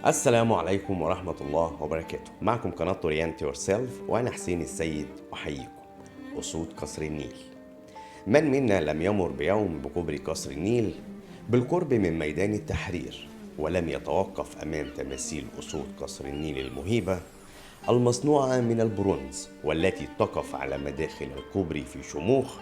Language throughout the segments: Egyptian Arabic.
السلام عليكم ورحمة الله وبركاته. معكم قناة Orient Yourself وأنا حسين السيد أحييكم. أسود قصر النيل. من منا لم يمر بيوم بكوبري قصر النيل بالقرب من ميدان التحرير ولم يتوقف أمام تماثيل أسود قصر النيل المهيبة المصنوعة من البرونز والتي تقف على مداخل الكوبري في شموخ؟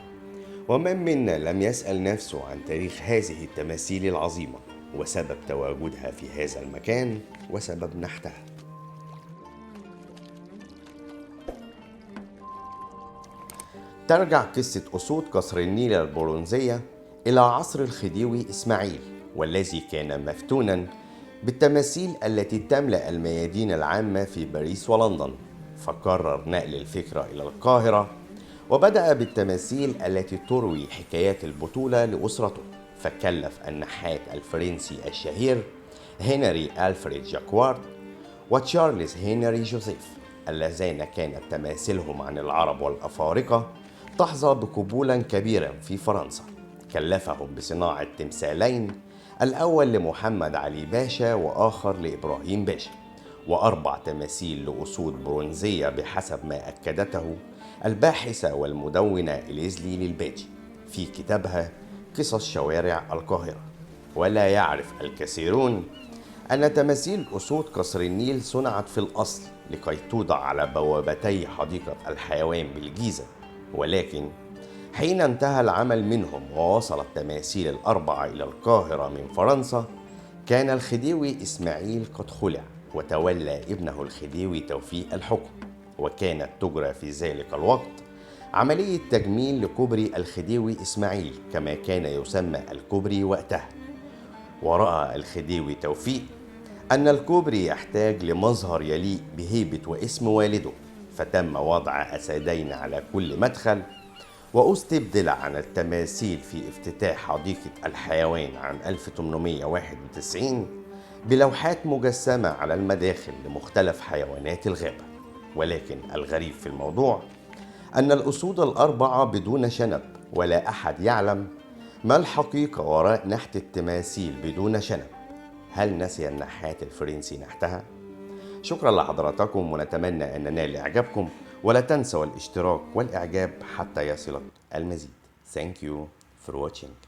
ومن منا لم يسأل نفسه عن تاريخ هذه التماثيل العظيمة وسبب تواجدها في هذا المكان وسبب نحتها؟ ترجع قصة أسود قصر النيل البرونزية إلى عصر الخديوي إسماعيل، والذي كان مفتونا بالتماثيل التي تملأ الميادين العامة في باريس ولندن، فقرر نقل الفكرة إلى القاهرة وبدأ بالتماثيل التي تروي حكايات البطولة لأسرته. فكلف النحات الفرنسي الشهير هنري ألفريد جاكوارد وتشارلز هنري جوزيف، اللذان كانت تماثيلهم عن العرب والأفارقة تحظى بقبولا كبيرا في فرنسا. كلفهم بصناعة تمثالين، الأول لمحمد علي باشا وآخر لإبراهيم باشا، وأربع تماثيل لأسود برونزية بحسب ما أكدته الباحثة والمدونة إليزلي للباجي في كتابها قصص شوارع القاهرة. ولا يعرف الكثيرون أن تماثيل أسود قصر النيل صنعت في الأصل لكي توضع على بوابتي حديقة الحيوان بالجيزة، ولكن حين انتهى العمل منهم ووصلت التماثيل الأربعة إلى القاهرة من فرنسا، كان الخديوي إسماعيل قد خلع وتولى ابنه الخديوي توفيق الحكم. وكانت تجرى في ذلك الوقت عملية تجميل لكوبري الخديوي إسماعيل كما كان يسمى الكوبري وقتها. ورأى الخديوي توفيق أن الكوبري يحتاج لمظهر يليق بهيبة واسم والده، فتم وضع أسدين على كل مدخل، واستبدل عن التماثيل في افتتاح حديقة الحيوان عام 1891 بلوحات مجسمة على المداخل لمختلف حيوانات الغابة. ولكن الغريب في الموضوع أن الأسود الأربعة بدون شنب، ولا أحد يعلم ما الحقيقة وراء نحت التماثيل بدون شنب. هل نسي النحات الفرنسي نحتها؟ شكرا لحضراتكم، ونتمنى أن ننال إعجابكم، ولا تنسوا الاشتراك والإعجاب حتى يصلك المزيد. Thank you for watching.